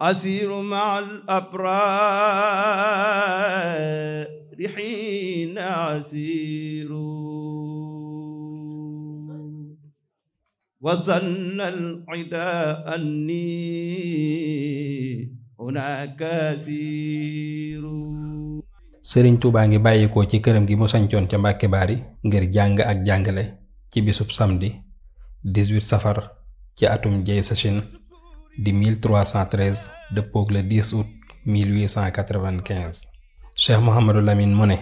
أسير مع الأبرار حين أسير وظن العدا أني هناك أسير. Sëriñ Tuubaa ngi bàyyikoo ci këram gi mu sañcoon ca Mbàkke Baari ngir jàng ak jàngale ci bisub samedi 18 safar ci atum jey sachin di 1313 dëppoog le 10 août 1895. Cheikh Mouhamadou Lamine mu ne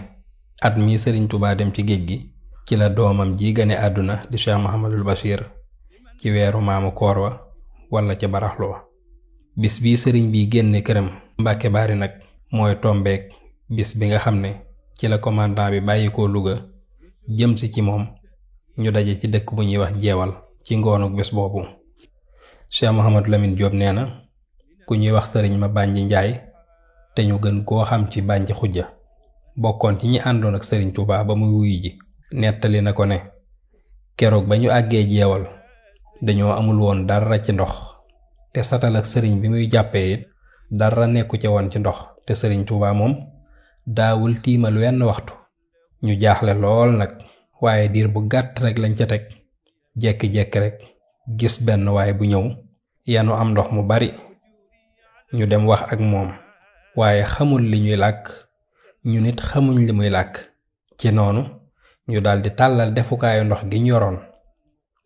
at mi Sëriñ Tuubaa dem ci géej gi ci la doomam ji gane àdduna di Cheikh Mouhamadul Bachir ci weeru maamu koor wa wala ca baraxloo. bis bi sëriñ bi génne këram Mbàkke Baari nag mooy tombeek bis bi nga xam ne ci la commandant bi bàyyikoo Louga jëm si ci moom ñu daje ci dëkk bu ñuy wax jeewal ci ngoonuk bis boobu. Cheikh Mouhamadou Lamine Diop nee na ku ñuy wax sëriñ ma Bànji Njaay te ñu gën koo xam ci Bànji Xujja bokkoon ci ñi àndoon ak Sëriñ Tuubaa ba muy wuyu ji nettali na ko ne keroog ba ñu àggee jeewal dañoo amul woon dara ci ndox te satal ak sëriñ bi muy jàppee it dara nekku ca woon ci ndox te Sëriñ Tuubaa moom daawul tiimal wenn waxtu. ñu jaaxle lool nag waaye diir bu gàtt rek lañ ca teg jekki-jekki rek gis benn waay bu ñëw yanu am ndox mu bari. ñu dem wax ak moom waaye xamul li ñuy làkk ñu nit xamuñ li muy làkk. ci noonu ñu daldi tàllal defukaayu ndox gi ñu yoroon.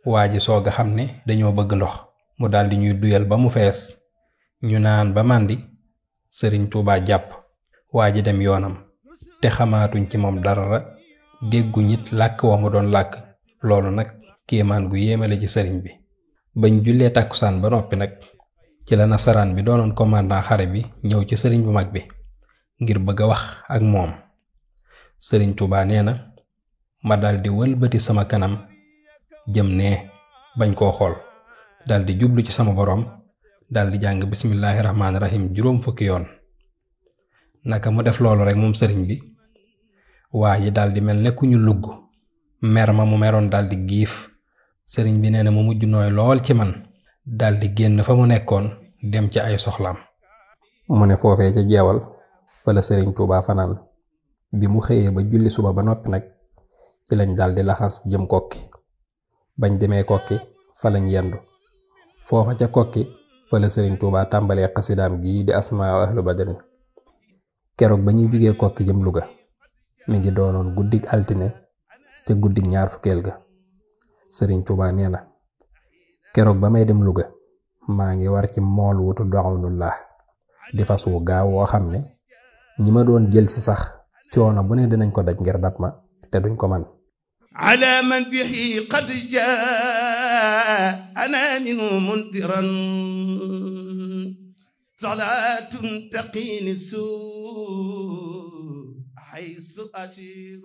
waa ji soog a xam ne dañoo bëgg ndox mu daldi ñuy duyal ba mu fees ñu naan ba màndi. Sëriñ Tuubaa jàpp waa ji dem yoonam te xamaatuñ ci moom dara dégguñ it làkk wa mu doon làkk. loolu nag kéemaan gu yéemale ci sëriñ bi. bañ jullee tàkkusaan ba noppi nag ci la nasaraan bi doonoon commandant xare bi ñëw ci sëriñ bu mag bi ngir bëgg a wax ak moom. Sëriñ Tuubaa nee na ma daldi wëlbati sama kanam jëm nee bañ koo xool daldi jublu ci sama boroom daldi jàng bismillaahi rahmaani rahim juróom fukki yoon. naka mu def loolu rek moom sëriñ bi waa ji daldi mel ne ku ñu lugg mer ma mu meroon daldi giif. sëriñ bi nee na mu mujj nooy lool ci man daldi génn fa mu nekkoon dem ci ay soxlaam. mu ne foofee ca jeewal fa la Sëriñ Tuubaa fanaan. bi mu xëyee ba julli suba ba noppi nag ci lañ daldi laxas jëm kokki. bañ demee kokki fa lañ yendu. foofa ca kokki fa la Sëriñ Tuubaa tàmbalee xasidaam gii di asmaa ahlu badrin. keroog ba ñuy jugee kokki jëm Luga mi ngi doonoon guddig altine te guddig ñaar fukkeel ga. Sëriñ Tuubaa nee na keroog ba may dem Luga maa ngi war ci mool wutu doxawnullah di fas wu gaaw woo xam ne ñi ma doon jël si sax coono bu ne dinañ ko daj ngir dab ma te duñ ko man. على من به قد جاءنا منه منذرا صلاة تقيني السوء حيث أسير.